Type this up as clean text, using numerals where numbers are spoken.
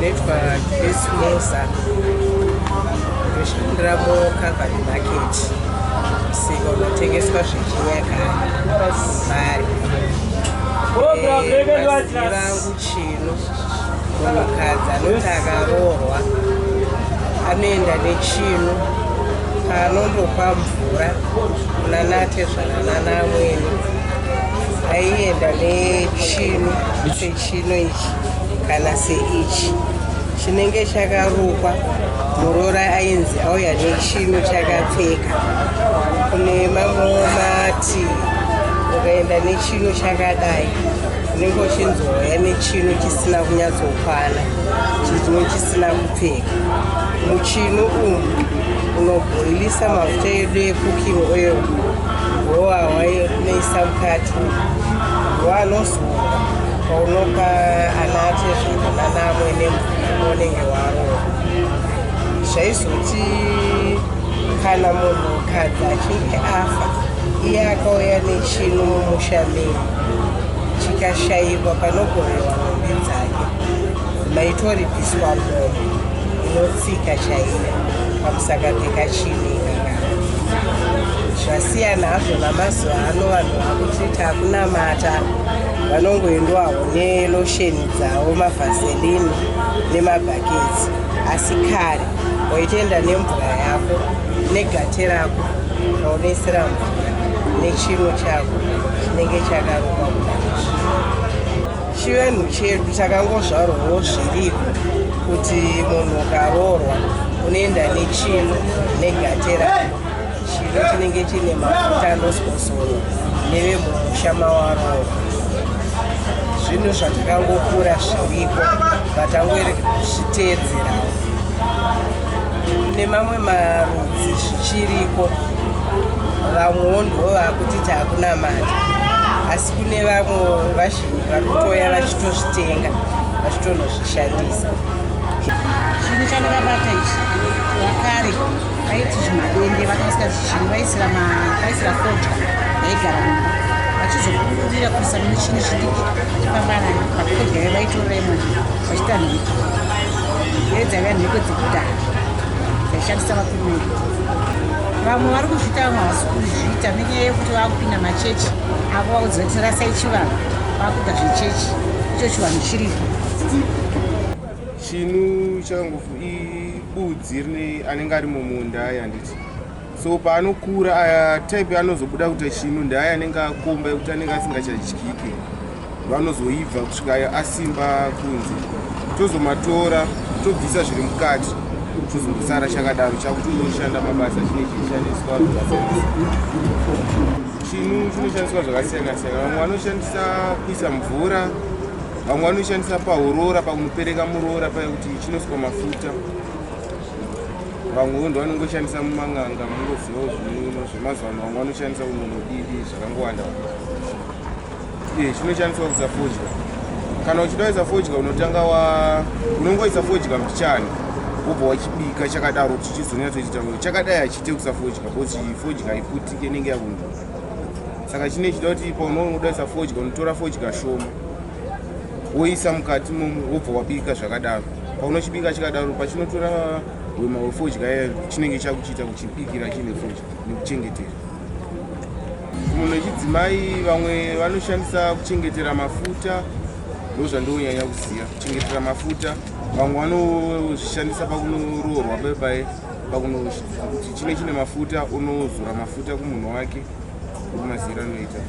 Ndinoitwa Grace Musa, ndoshandira muCalvary Market, musika unotengeswa zvechinyakare mari. Maziviro angu, chino munhukadzi anoti akaroorwa anoenda nechinu paanondopa mvura kuna natezvara nanamwene. Aienda nechinu sechino ichi kana seichi chinenge chakarukwa. Muroora ainzi auya nechinu chakapfeka. Kune mamwewo mati ukaenda nechinu chakadai, unenge uchinzi wauya nechinu chisina kunyatsokwana, chino chisina kupfeka. Muchinu umu unobhoilisa mafuta edu ecooking oil, ndoawanoisa mukati, ndoanozorwa paunopa ana atezvara nanamwene mvura unenge waroora. Zvaizoti kana munhukadzi achinge afa, iye akauya nechinu mumusha menyu, chikashayikwa panogoverwa mombe dzake, maitoripiswa mombe inotsika chaiyo pamusaka pekachinu ikakaka. Zvasiyana hazvo namazuva ano, vanhu vakuti takunamata, vanongoendwawo nelotion dzavo, mavaseline nemabhaketsi. Asi kare waitoenda nemvura yako negate rako raunoisira mvura nechinu chako chinenge chakarukwa. Kudai chivanhu chedu takangozvarwawo zviriko kuti munhu ukaroorwa unoenda nechinu negate rako, chino chinenge chine mafuta anozozorwa nevemumusha mawaroorwa. Zvinhu zvatakangokura zviriko, vatangozviteedzerawo. Nemamwe marudzi zvichiriko, vamwewo ndo vakuti taakunamata, asi kune vamwe vazhinji vari kutouya vachitozvitenga, vachitonozvishandisa. Chinhu chandakabata ichi, vakare vaiti zvimadende, vakaisira zvinhu, vaisira fodya, vaigara mumba, vachizokurira kuisa mune chinhu chidiki chifamba nayo. Pafodya iyo vaitorera imomo vachiita nhiko. Iyo dzaiva nhiko dzekudhaya dzaishandisa vakuru vedu. Vamwe vari kuzviita, vamwe havasi kuzviita nenyaya yekuti vakupinda machechi avo, vakuziva kuti rasai chivanhu, vakuita zvechechi, icho chivanhu chiripo. Chinu chakangofu ibudzi rine anenge ari mumunda aya, handiti? So paanokura aya, type anozobuda kuita chinu ndeaya anenge akomba, ekuti anenge asingachadyike, vanozoibva kusvika asimba kunze. Tozomatora, tobvisa zviri mukati, chozongosara chakadaro chakuti unoshanda mabasa. Chine chichishandiswa zvakasiyana. Chinu chinoshandiswa zvakasiyana siyana. Vamwe vanoshandisa kuisa mvura, vamwe vanoshandisa pahuroora, pakunopereka muroora paya, kuti chinoswa mafuta. Vamwewo ndo vanongoshandisa mumang'anga, mungozivawo zvino zvemazuva ano. Vamwe vanoshandisa kunonodidi, zvakangowanda. Chinoshandiswa kuisa fodya. Kana uchida kuisa fodya, unotanga wa unongoisa fodya mbichani, wobva wachibika chakadaro kuti chizonyatsoita chakadai. Hachiite kuisa fodya because fodya haiputike, inenge yakunduka. Saka chine chida kuti paunoda kuisa fodya, unotora fodya shoma, woisa mukati momo, wobva wabika zvakadaro. Paunochibika chakadaro, pachinotora hwema hwefodya iya, chinenge chakuchiita kuchibikira chine fodya nekuchengetera. Munhu wechidzimai, vamwe vanoshandisa kuchengetera mafuta, ndo zvandonyanya kuziva, kuchengetera mafuta. Vamwe vanozvishandisa pakunoroorwa paipai, pakuti chine mafuta, unozora mafuta kumunhu wake, mazira anoita.